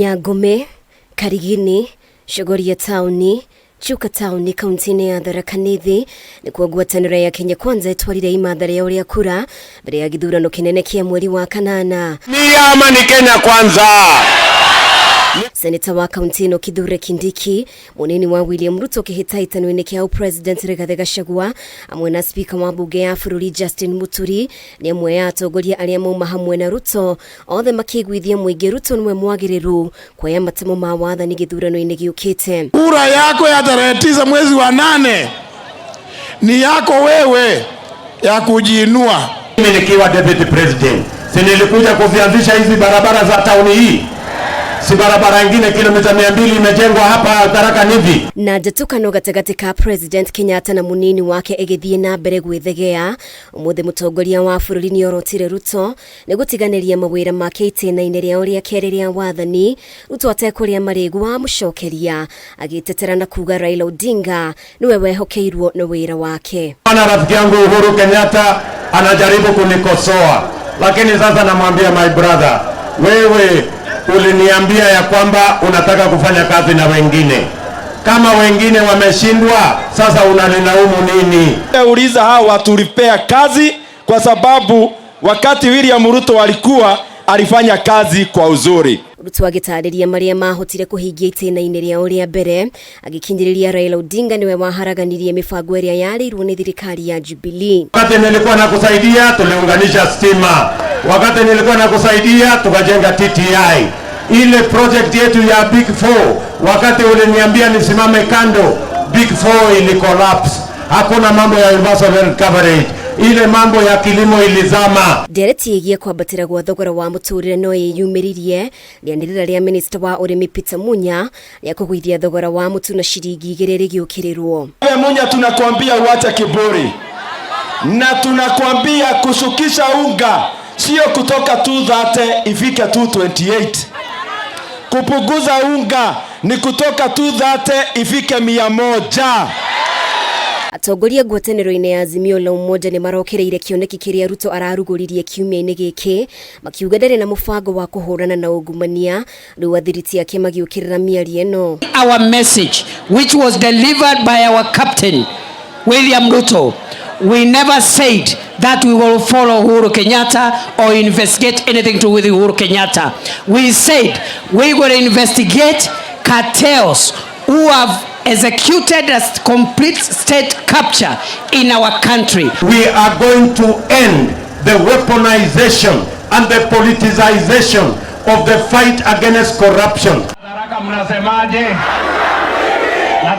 Nyangome, Karigini, Chogoria taũni, Chuka taũni kaunti-inĩ ya Tharaka Nithi nĩkuo ngwatanĩro ya Kenya Kwanza ĩtwarire imatha rĩao rĩa kura mbere ya gĩthurano kĩnene kĩa mweri wa kanana. Ni ama ni Kenya Kwanza. Seneta wa kaunti ĩno Kithure Kindiki, mũnini wa William Ruto kĩhĩtahĩtano-inĩ kĩa President Rigathi Gachagua hamwe na spika wa mbunge ya bũrũri Justin Muturi nĩ amwe ya atongoria arĩa mauma hamwe na Ruto, othe makĩiguithia mũingĩ Ruto nĩwe mwagĩrĩru kuoya matemo ma wathani gĩthurano-inĩ gĩũkĩte. Kura yako ya tarehe 9 mwezi wa 8 ni yako wewe ya kujiinua. Mimi nikiwa deputy president, si nilikuja kuzianzisha hizi barabara za tauni hii? Si barabara ingine kilomita 200 imejengwa hapa Tharaka Nithi. Na njatũkano gatagatĩ ka President Kenyatta na mũnini wake ĩgĩthiĩ na mbere gwĩthegea, ũmũthĩ mũtongoria wa bũrũri nĩorotire Ruto nĩ gũtiganĩria mawĩra make itĩna-inĩ rĩao rĩa kerĩ rĩa wathani. Ruto atekũrĩa marĩgu amũcokeria agĩtetera na kuga Raila Odinga nĩwe wehokeirwo nĩ wĩra wake. Bwana rafiki yangu Uhuru Kenyatta anajaribu kunikosoa, lakini sasa namwambia my brother, wewe uliniambia ya kwamba unataka kufanya kazi na wengine. Kama wengine wameshindwa, sasa unanilaumu nini? Uliza hao watu ulipea kazi, kwa sababu wakati William Ruto alikuwa alifanya kazi kwa uzuri. Ruto agĩtarĩria marĩa mahotire kũhingia itĩna-inĩ rĩao rĩa mbere, agĩkinyĩrĩria Raila Odinga nĩwe waharaganirie mĩbango ĩrĩa yarĩirwo nĩ thirikari ya Jubilee. Wakati nilikuwa nakusaidia tuliunganisha stima, wakati nilikuwa nakusaidia tukajenga TTI, ile project yetu ya Big Four. Wakati uliniambia nisimame kando, Big Four ili collapse. Hakuna mambo ya universal health coverage, ile mambo ya kilimo ilizama. Ndereti ĩgiĩ kwambatĩra gwa thogora wa mũtũrĩre no ĩyumĩririe rĩanĩrĩra rĩa minista wa ũrĩmi Peter Munya rĩa kũgũithia thogora wa mũtu na ciringi 2 rĩgĩũkĩrĩrwo. Wewe Munya, tunakwambia uache kiburi na tunakwambia kushukisha unga sio kutoka 230 ifike 228. Kupunguza unga ni kutoka 230 ifike 100. Atongoria ngwatanĩro-inĩ ya Azimio la Umoja nĩ marokereire kĩoneki kĩrĩa Ruto ararugũririe kiumia-inĩ gĩkĩ, makiuga ndarĩ na mũbango wa kũhũrana na ungumania, rĩu athiriti ake magĩũkĩrĩra mĩario ĩno. Our message, which was delivered by our captain, William Ruto, we never said that we will follow Uhuru Kenyatta or investigate anything to do with Uhuru Kenyatta. We said we will investigate cartels who have executed a complete state capture in our country. We are going to end the weaponization and the politicization of the fight against corruption. Tharaka mnasemaje?